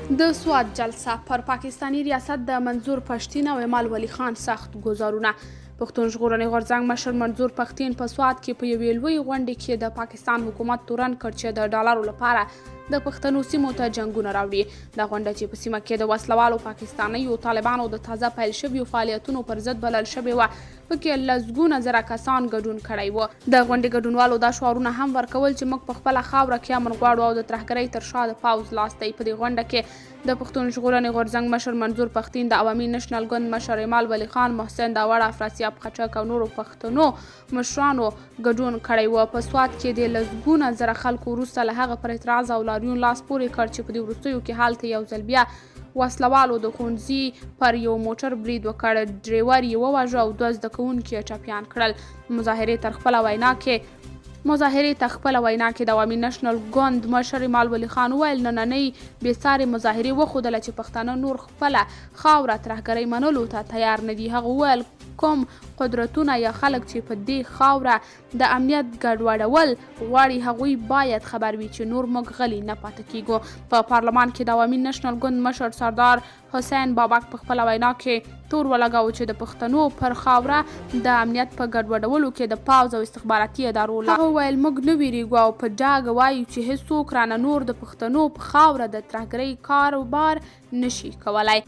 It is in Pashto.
د سوات جلسه، پر پاکستاني ریاست د منظور پښتین او ایمل ولي خان سخت ګوزارونه. پښتون ژغورنې غورځنګ مشر منظور پښتین په سوات کې په یوې لویې غونډې کې د پاکستان حکومت تورن کړ چې د ډالرو لپاره د پښتنو سیمو ته جنګونه راوړي. دا غونډه چې په سیمه کې د وسلوالو پاکستانیو طالبانو د تازه پیل شویو فعالیتونو پر ضد بلل شوې وه، پکې لسګونه زره کسان ګډون کړی وو. د غونډې ګډونوالو دا شعارونه هم ورکول چې موږ په خپله خاوره کې امن غواړو او د ترهګرۍ تر شا د پوځ لاس دی. په دې غونډه کې د پښتون ژغورنې غورځنګ مشر منظور پښتین، د عوامي نشنل ګوند مشر ایمل ولي خان، محسن داوړ، افراسیاب خټک او نورو پښتنو مشرانو ګډون کړی و. په سوات کې د لسګونه زره خلکو وروسته له هغه پر اعتراض او لاریون لاس پورې کړ چې په دې وروستیو کې هلته یو ځل بیا وسلوالو د ښوونځي پر یو موټر برید وکړ، ډریور یې وواژه او دوه زده کوونکي یې ټپیان کړل. مظاهرې تر خپله وینا کې مظاهرې ته خپله وینا کې د عوامي نشنل ګوند مشر ایمال ولي خان وویل، نننۍ بې سارې مظاهرې وښودله چې پښتانه نور خپله خاوره ترهګرۍ منلو ته تیار نه دي. هغه وویل، کوم قدرتونه یا خلک چې په دې خاوره د امنیت ګډوډول غواړي، هغوی باید خبر وي چې نور موږ غلي نه پاتې کیږو. په پارلمان کې د عوامي نشنل ګوند مشر سردار حسین بابک په خپله وینا کې تور ولګاوه چې د پښتنو پر خاوره د امنیت په ګډوډولو کې د پوځ او استخباراتي ادارو لاس. هغه وویل، موږ نه ویریږو او په ډاګه وایو چې هیڅوک رانه نور د پښتنو په خاوره د ترهګرۍ کاروبار نشي کولای.